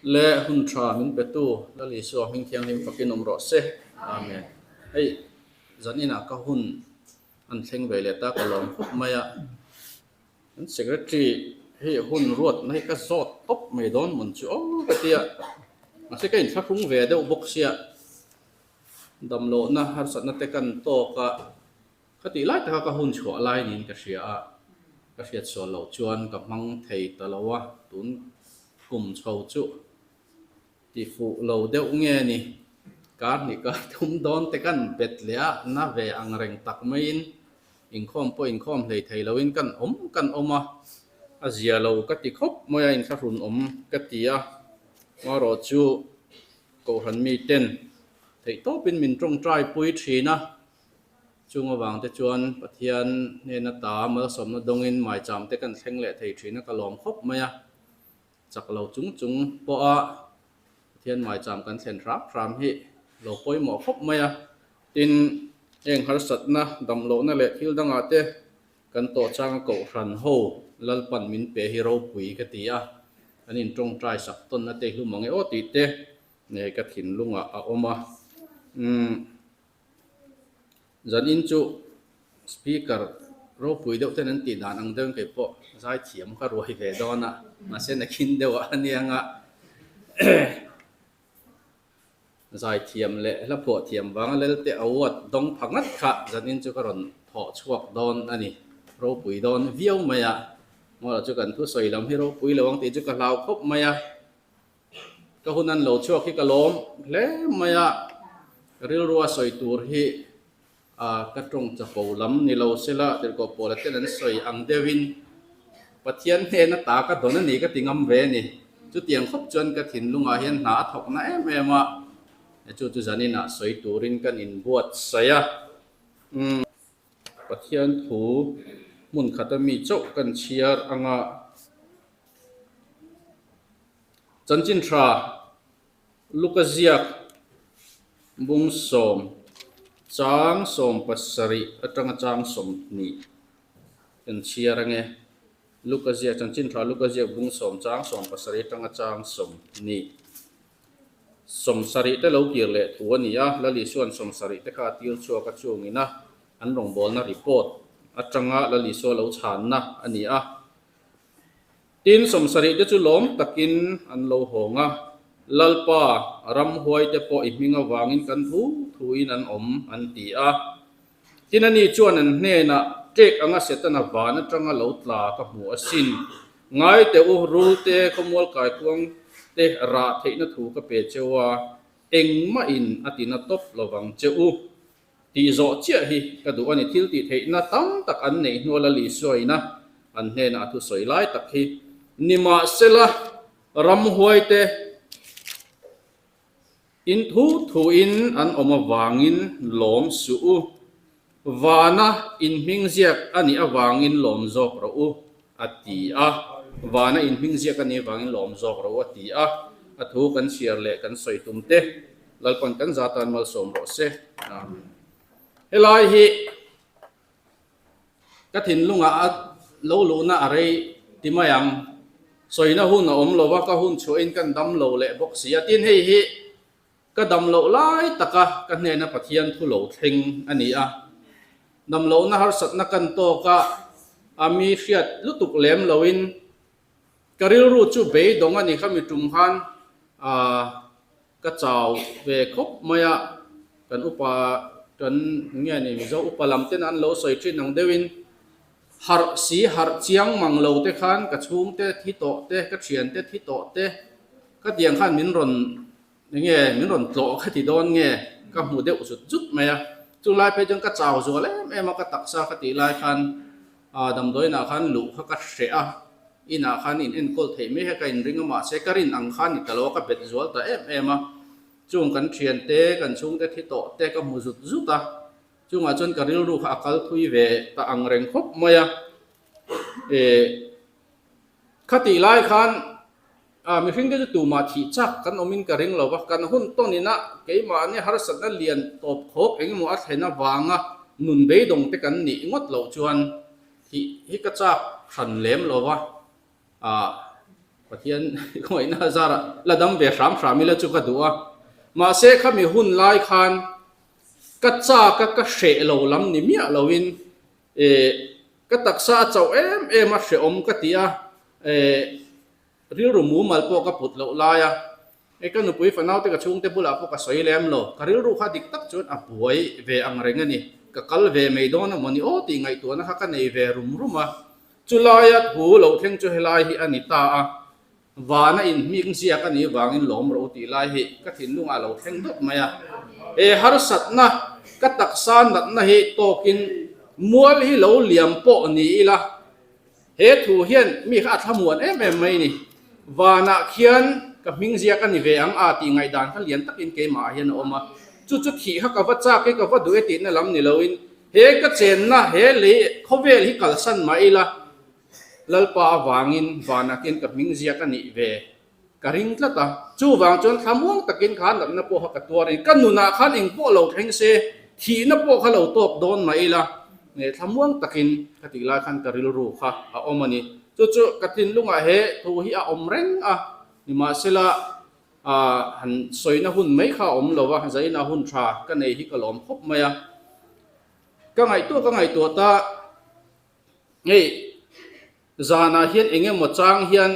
Le hun tha min petu Lal Isua hming thianghlim fakin awm rawh se. Amen. Hei zaninah ka hun an thleng ve leh ta ka lawm khawp mai a. Kan secretary hei hun ruat na hi ka zawt tawp mai dawn mawn chu aw ka tia. Mahse ka inthlahrung ve deuh bawk sia. Damlohna harsatna te kan tawk a. Ka tih lai taka ka hun chhuah lai niin ka hria a, ka hriat sual loh chuan ka hmang thei ta lo a, tun kum chho chu ti fuh lo deuh nge ni? Kar hnih kar thum dawn te kan bet leh a, na ve ang reng tak maiin inkhawm pawh inkhawm hlei thei loin kan awm kan awm a, a zia lo ka ti khawp mai a, inthlahrun awm ka ti a, marawh chu Kohhran miten theihtawpin min tawngtai pui thin a. Chung avang te chuan Pathian hnena ta malsawmna dawngin maicham te kan thleng leh thei thin a ka lawm khawp mai a. Chak lo chung chung pawha Pathian maicham kan thlen hram hram hi lo pawimawh khawp mai a. Tin, heng harsatna, damlohna leh thil dangah te kan tawh changa Kohhran ho Lalpan min pe hi ropui ka ti a. Kan intawngtai sak tawnna te hlum ang e aw tih te nei ka thinlungah a awm a. Umm. Zanin chu speaker ropui deuh ten an tih dan ang deuhin kei pawh zaithiam ka ruai ve dawn a, mahse nakhin deuh ah aniang a zaithiam leh hla phuah thiam vanga Lelte Award dawng pha ngat kha zanin chu ka rawn thawh chhuak dawn a ni, ropui dawn viau mai a, mawla chu kan thusawi lam hi ropui lo ang tih chu ka hlau khawp mai a. Ka hun an lo chhuak hi ka lawm hle mai a, ka rilrua sawi tur hi ka tawng chapo lam ni lo sela tirhkoh pawla ten an sawi ang deuhin Pathian hnena ta ka dawn a ni ka ti ngam ve a ni. Chutiang khawp chuan ka thinlungah hian hna a thawk na em em a, chu chu zaninah sawi turin kan inbuatsaih a. Pathian thu hmun khata mi chauh kan chhiar anga Chanchin tha Luka ziak bung sawm chang 70 atanga chang 20 kan chhiar ange. Luka ziak Chanchin tha Luka ziak bung sawm chang 70 atanga chang 20. 70 te lo kir leh thu a ni a, Lal Isua'n 70 te kha a tir chhuak a chungin a an rawngbawlna report atanga Lal Isua lo chhanna a ni a. Tin, 70 te chu lawm takin an lo hawng a, Lalpa, ramhuai te pawh i hming avangin kan thu thuin an awm, an ti a. Tin, ani chuan an hnenah, Ṭek anga Setana van atanga lo tla ka hmu asin. Ngai teh u, rul te, khawmual kaikuang te rah theihna thu ka pe cheu a, engmahin a tina tawp lovang che u. Tih zawh chiah hi ka duh a ni. Thil tih theihna tam tak an neih hnual a Lisuaina an hnenah a thusawi lai tak hi nimahsela ramhuaite in thu thuin an awm avangin lawm suh u. Vana inhming ziak a nih avangin lawm zawk rawh u a ti a. Vana inhming ziak a nih avangin lawm zawk rawh u a ti a. A thu kan chhiar leh kan sawi tum te Lalpan kan za tan malsawm rawh se. Amen. Helai hi ka thinlungah a lo luhna a rei ti mai ang. Sawina hun a awm lo va, ka hun chhuahin kan dam lo leh bawk si a. Tin, hei hi ka dam loh lai taka ka hnena Pathian thu lo thleng a ni a. Dam lohna harsatna kan tawk a, a mi hriat lutuk lem loin ka rilru chu beidawng a ni kha mi tum khan aah Ka chau ve khawp mai a, kan upa kan nge ni Mizo upa lam ten an lo sawi thin ang deuhin harh si harh chiang mang lo te khan ka chhungte thi tawh te ka thiante thi tawh te ka tiang khan min rawn enge min rawn tlawh kha ti dawn nge ka hmu deuh zut zut mai a, chulai phei chuan ka chau zual em em a ka taksa ka tih lai khan Ah damdawiinah khan luh kha ka hreh a, inah khan in enkawl theih mai hi ka inring a, mahse ka rin ang khan ni ta lo a, ka bet zual ta em em a. Chung kan thiante, kan chhungte thi tawh te ka hmu zut zut a, chungah chuan ka rilru kha a kal thui ve ta ang reng khawp mai a. Eh, khatih lai khan ah mihring te chu tumah thih chak kan awmin ka ring lo va, kan hun tawn ina keimahni harsatna lian tawp khawk engemaw a thlen avanga nun beidawng te kan nih ngawt loh chuan thih hi ka chak hran lem lo va, ah. Pathian khawngaihna zarah la dam ve hram hram ila chu ka duh a. Mahse khami hun lai khan ka chak a, ka hreh lo lam ni miah loin eh ka taksa a chauh em em a hrehawm ka ti a, eh rilru mumal pawh ka put loh lai a. Hei ka nupui fanaute ka chhungte bulah pawh ka sawi lem lo, ka rilru kha dik tak chuan a buai ve ang reng a ni. Ka kal ve mai dawn a mawni aw tih ngaihtuahna kha ka nei ve rum rum a. Chulaia thu lo thleng chu helai hi a ni ta a, vana inhming ziak a nih vangin lawm rawh u tih lai hi ka thinlungah a lo thleng dawt mai a. He harsatna, ka taksa natna hi tawkin mual hi lo liam pawh ni ila, He thu hian mi kha a thlamuan em em mai ni. Vanah khian ka hming ziak a ni ve ang a tih ngaihdan kha lian takin keimahah hian a awm a. Chu chu thih kha ka va chak e, ka va duh e tihna lam ni loin he ka chenna he lei khawvel hi kalsan mah ila Lalpa avangin vanah khian ka hming ziak a nih ve Ka ring tlat a, chuvang chuan thlamuang takin kha natna pawh kha ka tuar a ni. Ka nunah khan eng pawh lo thleng se, thihna pawh kha lo tawk dawn mah ila, thlamuang takin ka tih lai khan ka rilru kha a awm a ni. Chu chu ka thinlungah he thu hi a awm reng a, nimahsela han sawina hun mai kha a awm lo a, zaina hun tha ka nei hi ka lawm khawp mai a. Ka ngaihtuah ka ngaihtuah ta, hei Zanah hian eng emaw chang hian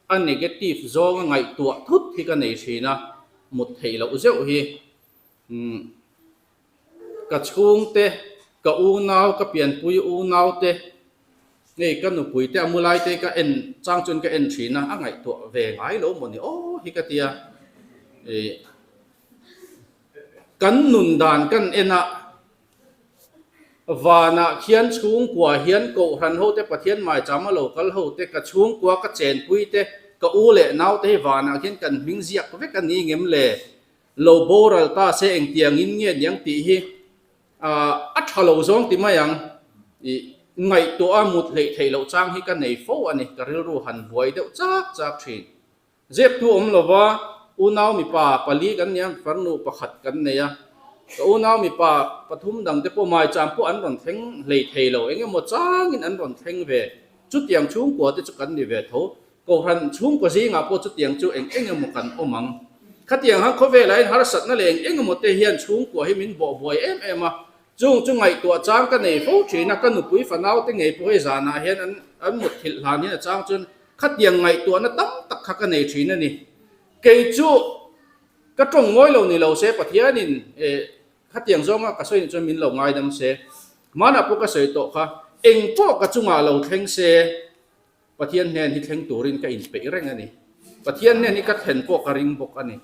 a negative zawnga ngaihtuah thut hi ka nei thin a, mut theih loh zeuh hi. Umm ka chhungte, ka unau, ka pianpui unaute, hei ka nupuite a mu laite ka en chang chuan ka en thin a, a ngaihtuah ve ngai lo maw ni aw hi ka tia. Ih kan nun dan kan en a. Vanah khian chhungkua hian Kohhran hote Pathian maicham a lo kal hote, ka chhungkua ka chenpui te, ka u leh naute hi vanah khian kan hming ziak vek a ni ngem le? Lo boral ta se engtiangin nge niang tih hi a tha lo zawng ti mai ang. Ih ngaihtuah a mut hleih theih loh chang hi ka nei fo a ni, ka rilru han buai deuh chak chak thin. Zep thu awm lova unau mipa pali kan nia, farnu pakhat kan nei a. Ka unau mipa pathum dangte pawh maicham pawh an rawn thleng hlei thei lo, eng emaw changin an rawn thleng ve. Chutiang chhungkua te chu kan ni ve tho. Kohhran chhungkua zingah pawh chutiang chu eng eng emaw kan awm ang. Khatiang han khawvelah hian harsatna leh eng eng emaw te hian chhungkua hi min bawhbuai em em a. Chung chu ngaihtuah chang ka nei fo thin a, ka nupui fanaute ngei pawh hei zanah hian an an mutthilh hlan hian a chang chuan Khatiang ngaihtuahna tam tak kha ka nei thin a ni. Kei chu ka tawng ngawi lo ni lo se Pathianin eh khatiang zawnga ka sawi nih chuan min lo ngaidam se. Hmanah pawh ka sawi tawh kha eng pawh ka chungah lo thleng se Pathian hnen hi thleng turin ka inpeih reng a ni. Pathian hnen hi ka thlen pawh ka ring bawk a ni.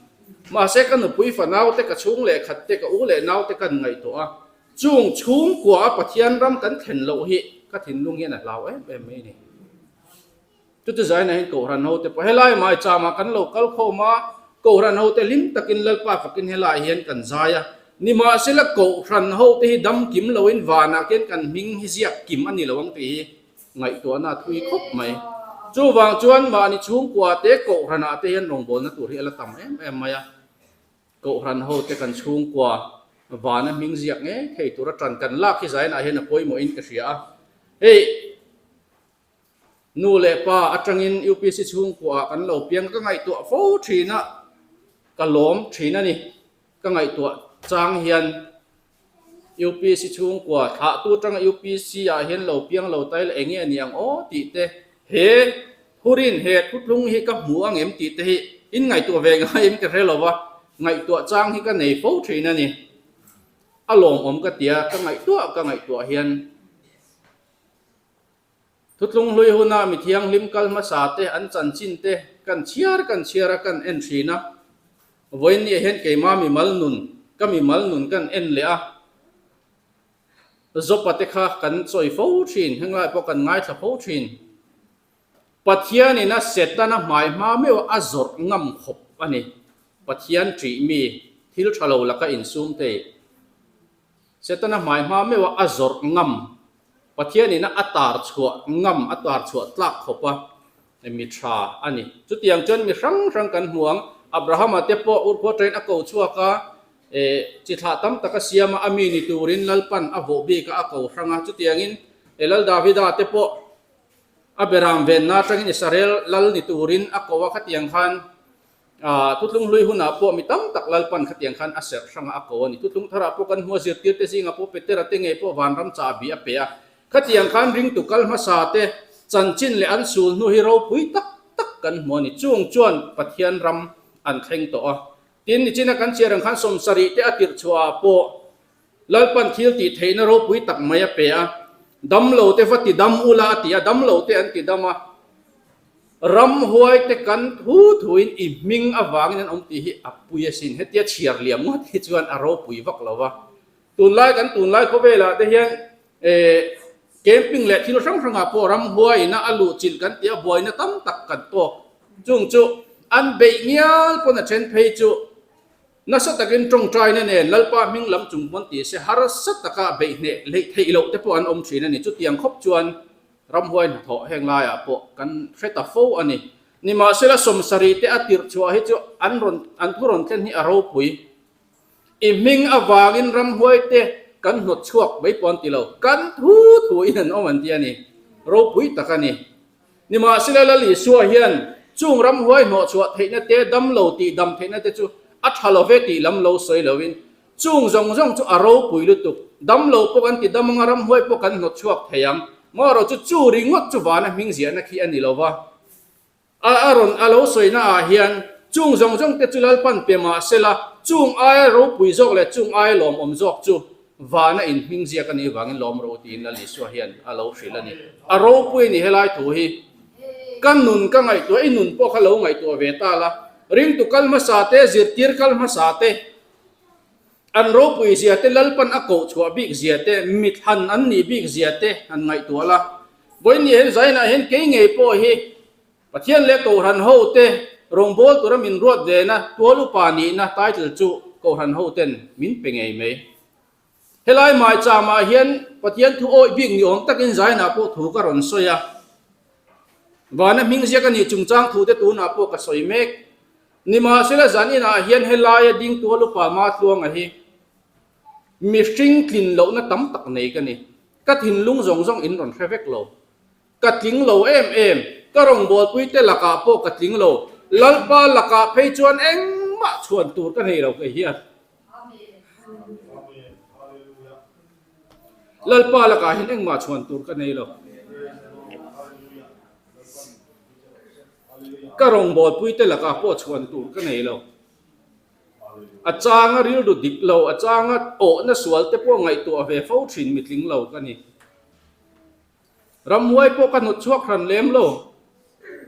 Mahse ka nupui fanaute ka chhung leh khatte ka u leh naute kan ngaihtuah a, chung chhungkua a Pathian ram kan thlen loh hi ka thinlung hian a hlau em em mai a ni. Chuti zainah hian Kohhran hote pawh helai maichama kan lo kal khawm a, Kohhran hote hlim takin Lalpa fakin helaiah hian kan zai a. Nimahsela Kohhran hote hi dam kim loin vanah khian kan hming hi ziak kim a ni lo ang tih hi ngaihtuahna a thui khawp mai. Chuvang chuan mahni chhungkua te Kohhranah te hian rawngbawlna tur hi a la tam em em mai a. Kohhran hote kan chhungkua vana hming ziak ngei thei tura tan kan lak hi zainah hian a pawimawhin ka hria a. Hei. Nu leh pa atangin UPC chhungkuaah kan lo piang ka ngaihtuah fo thin a, ka lawm thin a ni. Ka ngaihtuah chang hian UPC chhungkua thlahtu atanga UPC ah hian lo piang lo ta ila eng nge a ni ang aw tih te, he thurin he thuthlung hi ka hmu ang em tih te hi in ngaihtuah ve ngaiin ka hre lo va, ngaihtuah chang hi ka nei fo thin a ni. A lawmawm ka tia ka ngaihtuah ka ngaihtuah hian. Thutlung hlui huna mi thianghlim kal hmasa te an chanchin te kan chhiar kan chhiar a kan en thin a. Vawiin ni ah hian keima mimal nun, ka mimal nun kan en leh a. Jopa te kha kan chawi fo thin, henglai pawh kan ngaithla fo thin. Pathianin a Setana hmai hma meuh a zawrh ngam khawp a ni. Pathian ṭih mi, thil ṭha lo laka insum thei. Setana hmai hma meuh a a zawrh ngam, Pathianin a tar chhuah ngam, a tar chhuah tlak khawp a mi tha a ni. Chutiang chuan mi hrang hrang kan hmu ang, Abrahama te pawh urkhua train a ko chhuak a, chi thlah tam tak a siam a, a mi ni turin Lalpan a vawh bik a, a ko hrang a. Chutiangin Lal Davida te pawh. A beram venna atangin Israel lal ni turin a ko a, khatiang khan Thutlung hlui hunah pawh mi tam tak Lalpan khatiang khan a serh hranga a ko a ni. Thutlung tharah pawh kan hmu a, zirtirte zingah pawh Petera te ngei pawh vanram chahbi a pe a. Khatiang khan ringtu kal hmasa te chanchin leh an sul hnu hi ropui tak tak kan hmu a ni. Chung chuan Pathian ram an thleng tawh a. Tin, nichina kan chhiar ang khan 70 te a tirh chhuahah pawh Lalpan thil tih theihna ropui tak mai a pe a, Damlo te va ti dam ula a ti a, damlo te an ti dam a. Ramhuai te kan thu thuin i hming avangin an awm tih hi a pui asin. Hetia chhiar liam ngawt hi chuan a ropui vak lo va. Tunlai kan tunlai khawvelah te hian camping leh thil hrang hrangah pawh ramhuaiina a luh chilh kan tih a buaina tam tak kan tawk. Chung chu an beih ngial pawn a then phei chu Nasa takin tawngtaina nen Lalpa hming lam chung pawn ti se harsa taka beih hneh hleih theih loh te pawh an awm thin a ni. Chutiang khawp chuan ramhuai hnathawh heng laiah pawh kan hre ta fo a ni. Nimahsela 70 te a tirh chhuah hi chu an rawn an thu rawn thlen hi a ropui. I hming avangin ramhuai te kan hnawt chhuak mai pawh an ti lo. Kan thu thu in an awm an ti a ni. Ropui tak a ni. Nimahsela Lal Isua hian chung ramhuai hnawhchhuah theihna te, damlo tih dam theihna te chu a tha lo ve tih lam lo sawi loin chung zawng zawng chu a ropui lutuk. Damlo pawh kan ti dam anga ramhuai pawh kan hnawtchhuak thei ang. Marawh chu chu ringawt chu vana hming ziahna khi a ni lo va. A a rawn a lo sawina ah hian chung zawng zawng te chu Lalpan pe mahsela chung aia ropui zawk leh chung aia lawmawm zawk chu Vana in hming ziak a nih vangin lawm ro tiin Lal Isua hian a lo hrilh a ni. A ropui a ni helai thu hi. Ka nun ka ngaihtuah, i nun pawh kha lo ngaihtuah ve ta la. Ringtu kal hmasa te, zirtir kal hmasa te, an ropui zia te, Lalpan a koh chhuah bik zia te, mithlan an nih bik zia te han ngaihtuah la. Vawiin ni hian Zainah hian kei ngei pawh hi Pathian leh Kohhran hote rawngbâwl tura min ruat vena tual upa nihna title chu Kohhran hoten min pe ngei mai. Helai maichâmah hian Pathian thu awih bik ni awm takin Zainah pawh thu ka rawn sawi a. Vana hming ziak a nih chungchâng thute tunah pawh ka sawi mek. Nimahsela zaninah hian helaia ding tual upa Matluanga hi mihring tlin lohna tam tak nei ka ni. Ka thinlung zawng zawng in rawn hre vek lo. Ka tling lo em em, ka rawngbawlpui te lakah pawh ka tling lo, Lalpa lakah phei chuan engmah chhuan tur ka nei lo kei hian. Lalpa lakah hian engmah chhuan tur ka nei lo. Ka rawngbawlpui te lakah pawh chhuan tur ka nei lo. A changa rilru dik lo, a changa awhna sual te pawh ngaihtuah ve fo thin mitling lo ka ni. Ramhuai pawh ka hnawt chhuak hran lem lo.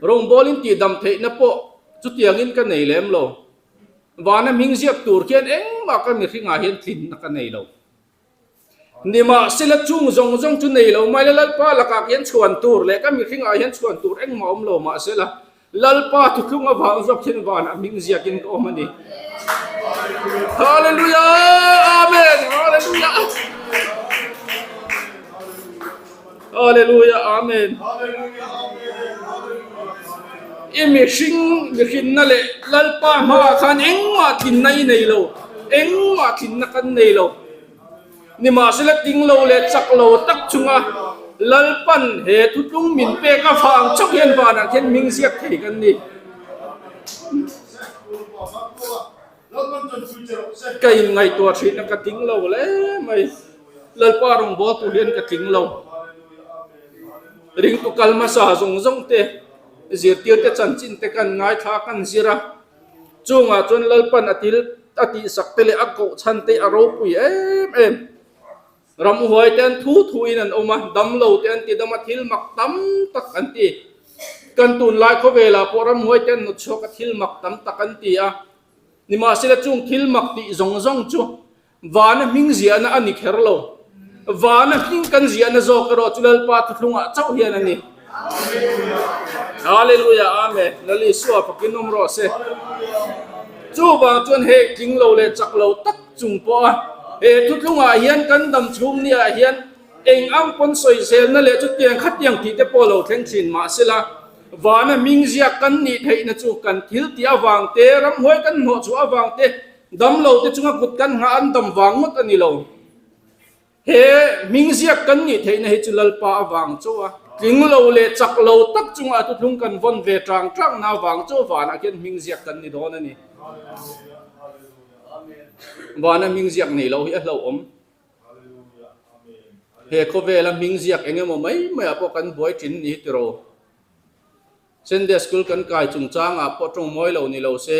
Rawngbawlin tihdam theihna pawh chutiangin ka nei lem lo. Vana hming ziak tur khian engmah ka mihringah hian tlinna ka nei lo. Nimahsela chung zawng zawng chu nei lo mai la, Lalpa lakah hian chhuan tur leh ka mihringah hian chhuan tur engmah awm lo mahsela, Lalpa thuthlung avang zawk hian vanah hming ziakin ka awm a ni. Hallelujah! Amen! Hallelujah! Hallelujah! Amen! I mihring mihrinna leh Lalpa hmaah khan engmah tlinna i nei lo, engmah tlinna kan nei lo. Nimahsela ting lo leh chak lo tak chunga Lalpan he thutlung min pek avang chauh hian vanah khian hming ziak thei kan ni. Ka inngaihtuah thin a, ka tling lo hle mai. Lalpa rawngbâwl tur hian ka tling lo. Ringtu kal hmasa zawng zawng te, zirtirte chanchin te kan ngaithla a, kan zir a. Chungah chuan Lalpan a til a tihsak te leh a koh chhan te a ropui em em. Ramhuai te an thu thuin an awm a, damlo te an ti dam a, thil mak tam tak an ti. Kan tunlai khawvelah pawh ramhuai te an hnawt chhuak a, thil mak tam tak an ti a. Nimahsela chung thil mak tih zawng zawng chu Vana hming ziahna a ni kher lo. Vana hming kan ziahna zawk erawh chu Lalpa thuthlungah chauh hian a ni. Hallelujah Amen Lal Isua fakin awm rawh se. Chuvang chuan hei tling lo leh chak lo tak chung pawha he thuthlungah hian kan dam chhung niah hian eng ang pawn sawiselna leh chutiang khatiang tih te pawh lo thleng thin mahsela Vana hming ziak kan nih theihna chu kan thil tih avang te, ramhuai kan hnawhchhuah avang te, Damlo te chunga kut kan nghah an dam vang ngawt a ni lo. He hming ziak kan nih theihna hi chu Lalpa avang chauh a, tling lo leh chak lo tak chungah thuthlung kan vawn ve tang tangna avang chauh vanah khian hming ziak kan ni dawn a ni. Vana hming ziak nei lo hi a hlauhawm. He khawvela hming ziak eng emaw mai maiah pawh kan buai thin ni hi tiraw. Sunday School kan kai chungchangah pawh tawng mawi lo ni lo se,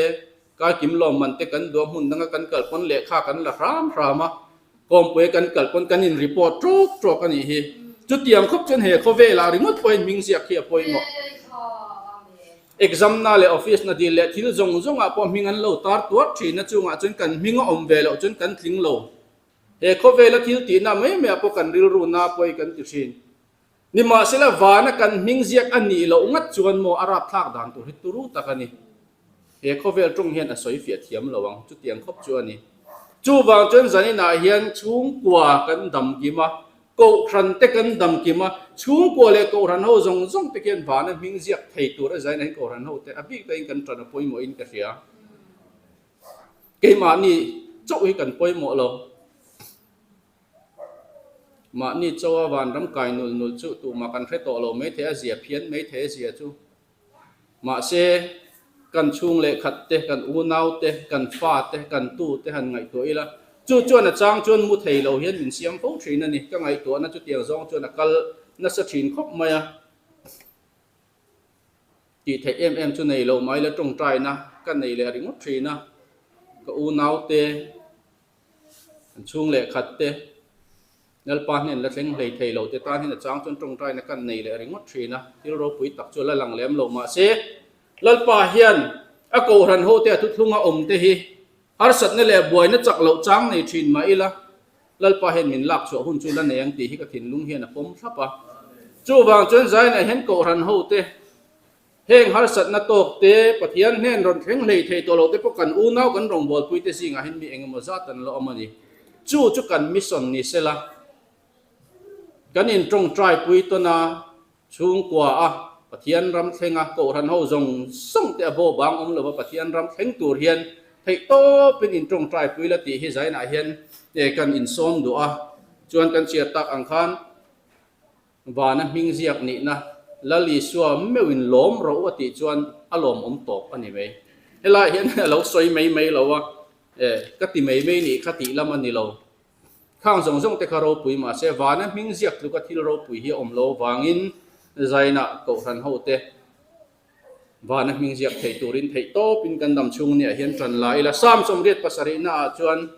kai kim lawmman te kan duah hmun danga kan kal pawn lehkha kan la hram hram a, kawmpuia kan kal pawn kan in report tawk tawk a nih hi. Chutiang khawp chuan he khawvelah ringawt pawhin hming ziak hi a pawimawh. Exam na leh office na dil leh thil zawng zawngah pawh hming an lo tar tuar thin a, chungah chuan kan hming a awm ve loh chuan kan tling lo. He khawvela thil tihna mai maiah pawh kan rilru na pawi kan ti thin. Nimahsela vana kan hming ziak a nih loh ngat chuan maw a rapthlak dan tur hi turu tak a ni. He khawvel tawng hian a sawi fiah thiam lo ang, chutiang khawp chu a ni. Chuvang chuan zaninah hian chhungkua kan dam kim a, kohhran te kan dam kim a, chhungkua leh kohhran ho zawng zawng te khian vana hming ziak thei tur a zainah hian kohhran ho te a bik takin kan tan a pawimawhin ka hria. Keimahni chauh hi kan pawimawh lo. Mahni chawa vanram kai nul nul chu tumah kan hre tawh lo maithei a zia phian maithei a zia chu. Mahse, kan chhung leh khat te, kan unau te, kan fa te, kan tu te han ngaihtuah ila, chu chuan a chang chuan mu thei lo hian min siam fo thin a ni. Ka ngaihtuahna chutiang zawng chuan a kal nasa thin khawp mai a. Tih theih em em chu nei lo mai la tawngtaina ka nei leh ringawt thin a, ka unau te, An chhung leh khat te, Lalpa hnen la thleng hlei thei lo te tan hian a chang chuan tawngtaina kan nei leh ringawt thin a, thil ropui tak chu a la lang lem lo. Mahse, Lalpa hian a kohhran ho te a thuthlunga awm te hi harsatna leh buaina chak loh chang nei thin mah ila, Lalpa hian min lak chhuah hun chu la nei ang tih hi ka thinlung hian a pawm thlap a. Chuvang chuan Zainah hian kohhran ho te Heng harsatna tawk te, Pathian hnen rawn thleng hlei thei tawh lo te pawh kan unau kan rawngbawlpui te zingah hian mi eng emaw zat an la awm a ni. Chu chu kan mission ni sela, kan intawngtai pui tawn a, chhungkua a, Pathian ram thleng a, Kohhran ho zawng zawng te a bo bang awm lova Pathian ram thleng tur hian theih tawpin intawngtai pui la tih hi zainah hian kan insawm duh a, chuan kan chhiar tak ang khan, Vana hming ziak nihna Lal Isua meuhin lawm rawh u a tih chuan a lawmawm tawp a ni mai. Helaiah hian a lo sawi mai mai lo a, e, ka ti mai mai nih kha tih lam a ni lo. Khang zawng zawng te kha ropui mahse vana hming ziak tluka thil ropui hi a awm lo vangin Zainah Kohhran hote vana hming ziak thei turin theih tawpin kan dam chhung niah hian tan la ila. Psalm 87 ah chuan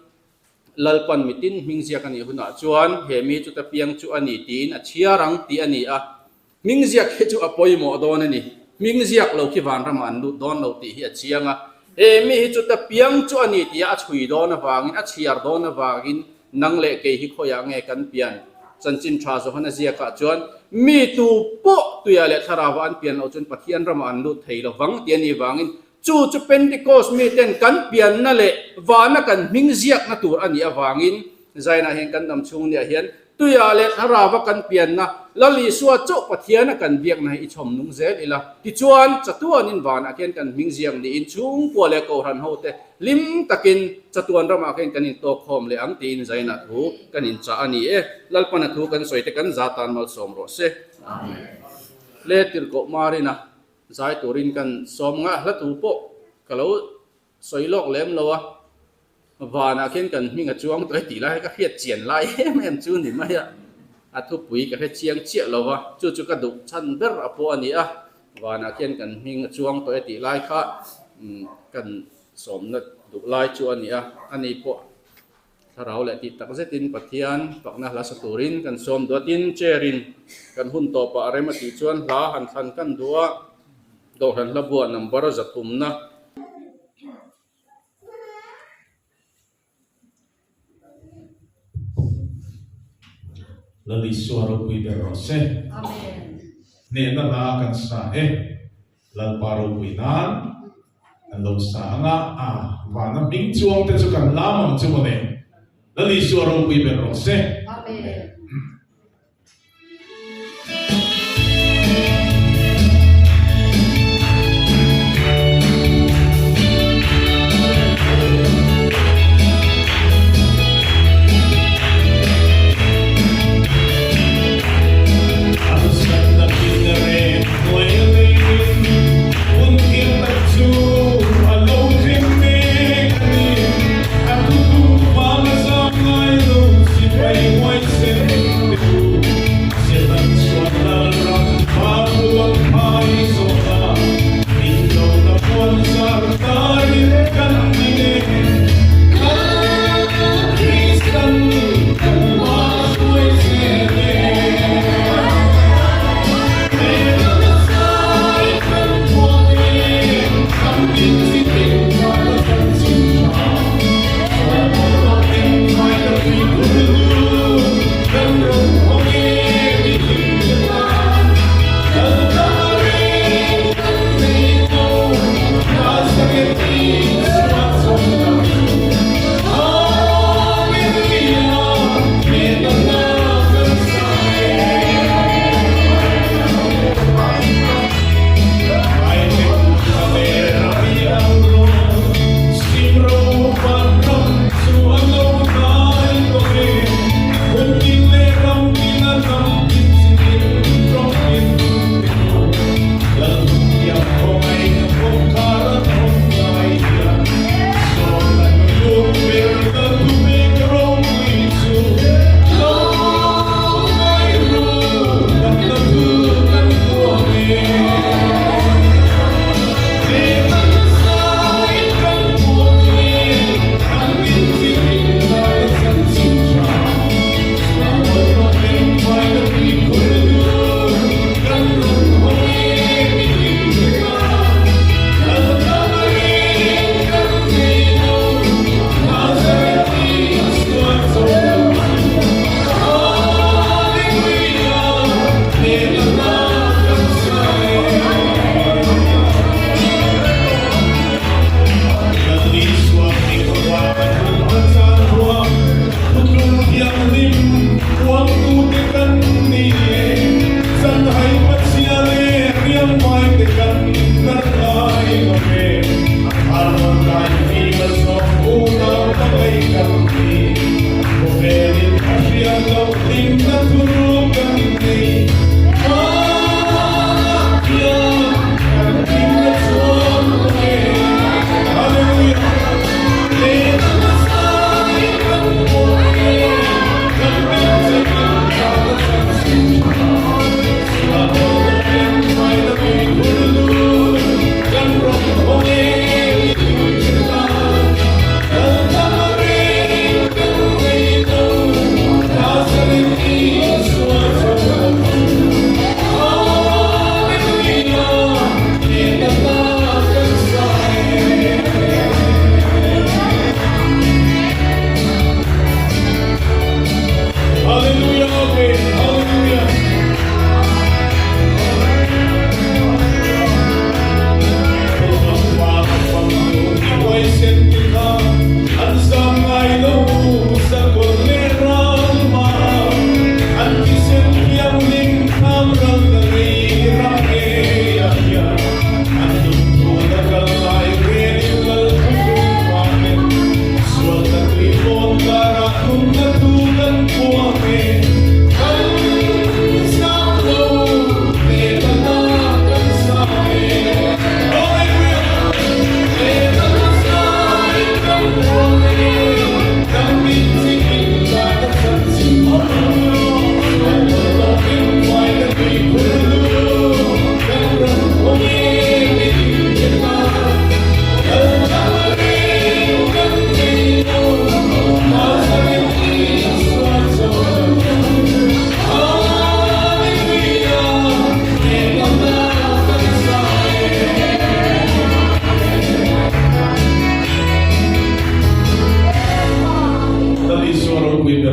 Lalpan mitin hming ziak a nih hunah chuan he mi chuta piang chu a ni tiin a chhiar ang tih a ni a. Hming ziak hi chu a pawimawh dawn a ni. Hming ziak lo khi vanramah an lut dawn lo tih hi a chiang a. He mi hi chuta piang chu a ni tia a chhui dawn avangin, a chhiar dawn avangin nang leh kei hi khawiah nge kan pian? Chanchin tha Johana ziakah chuan mi tu pawh tuiah leh thlarauah an pian loh chuan Pathian ramah an lut thei lo vang tih a nih vangin Chu chu Pentecost miten kan pianna leh vana kan hming ziakna tur a nih avangin Zainah hian kan dam chhung niah hian tuiah leh thlarauva kan pianna Lal Isua chauh Pathiana kan biakna hi i chhawm nung zel ila. Tichuan, chatuanin vanah khian kan hming ziak niin chhungkua leh kohhran hote hlim takin chatuan ramah khian kan intawkkhawm leh ang tiin Zainah thu kan inchah a ni e. Lalpana thu kan sawi te kan za tan malsawm rawh se. Amen. Le tirhkoh Marina. Zai turin kan sawm nga hla tu pawh ka lo sawi lawk lem lo a, vanah khian kan hming a chuang tawh e tih lai hi ka hriat chian lai em em chu ni mai a, a thupui ka hre chiang chiah lo va, chu chu ka duh chhan ber a pawh a ni a, vanah khian kan hming a chuang tawh e tih lai kha kan sawmna duh lai chu a ni a, ani pawh. Thlarau leh tih tak zetin Pathian fakna hla sa turin kan sawm duatin chair-in kan hun tawpah a rem a tih chuan hla han thlan kan duh a, Kohhran hla buah number zathumna. Lal Isua ropui ber rawh se. Hnehna hla kan sa e. Lalpa ropui nan an lo sa ang a, a vana hming chuang te chu kan lam ang chu mawle. Lal Isua ropui ber rawh se. Amen.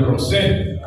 rawh se.